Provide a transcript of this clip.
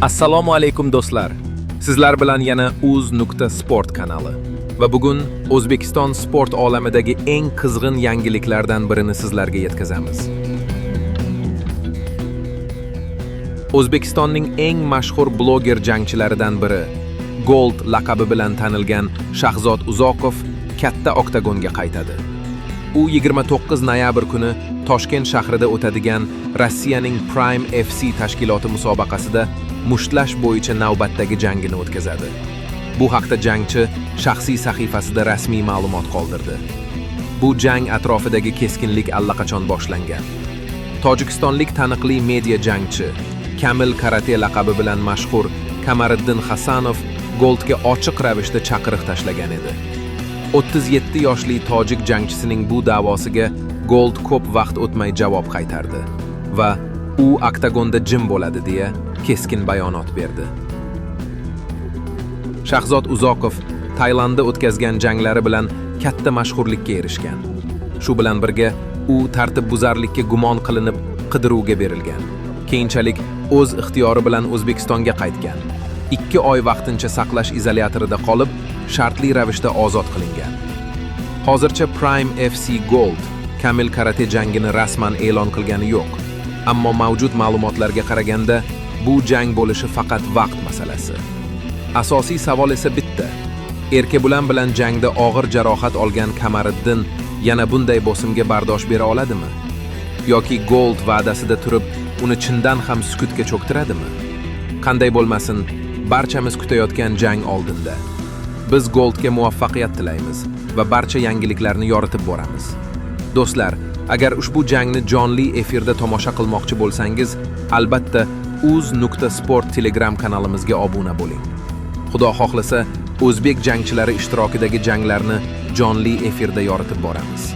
Assalomu alaykum, do'stlar. Sizlar bilan yana uz.sport kanali. Va bugun O'zbekiston sport olamidagi eng qizg'in yangiliklardan birini sizlarga yetkazamiz. O'zbekistonning eng mashhur bloger jangchilaridan biri, Gold laqabi bilan tanilgan Shahzod Uzoqov katta oktagonga qaytadi. U 29 noyabr kuni Toshkent shahrida o'tadigan Rossiyaning Prime FC tashkiloti musobaqasida mushtlash bo'yicha navbatdagi jangini o'tkazadi. Bu haqda jangchi shaxsiy sahifasida rasmiy ma'lumot qoldirdi. Bu jang atrofidagi keskinlik allaqachon boshlangan. Tojikistonlik taniqli media jangchi, Kamil Karate laqabi bilan mashhur Kamariddin Hasanov Goldga ochiq ravishda chaqiriq tashlagan edi. 37 yoshli tojik jangchisining bu da'vosiga Gold ko'p vaqt o'tmay javob qaytardi va u oktagonda jim bo'ladi deya keskin bayonot berdi. Shahzod Uzoqov Tailandda o'tkazgan janglari bilan katta mashhurlikka erishgan. Shu bilan birga u tartibbuzarlikka gumon qilinib qidiruvga berilgan. Keyinchalik o'z ixtiyori bilan O'zbekistonga qaytgan. 2 oy vaqtincha saqlash izolyatorida qolib, shartli ravishda ozod qilingan. Hozircha Prime FC Gold Kamil Karate jangini rasman e'lon qilgani yo'q. Ammo mavjud ma'lumotlarga qaraganda, bu jang bo'lishi faqat vaqt masalasi. Asosiy savol esa bitta. Erkebulan bilan jangda og'ir jarohat olgan Kamariddin yana bunday bosimga bardosh bera oladimi? Yoki Gold va'dasida turib, uni chindan ham sukutga cho'ktiradimi? Qanday bo'lmasin, barchamiz kutayotgan jang oldinda. Biz Goldga muvaffaqiyat tilaymiz va barcha yangiliklarni yoritib boramiz. Do'stlar, agar ushbu jangni jonli efirda tomosha qilmoqchi bo'lsangiz, albatta uz.sport Telegram kanalimizga obuna bo'ling. Xudo xohlasa, o'zbek jangchilari ishtirokidagi janglarni jonli efirda yoritib boramiz.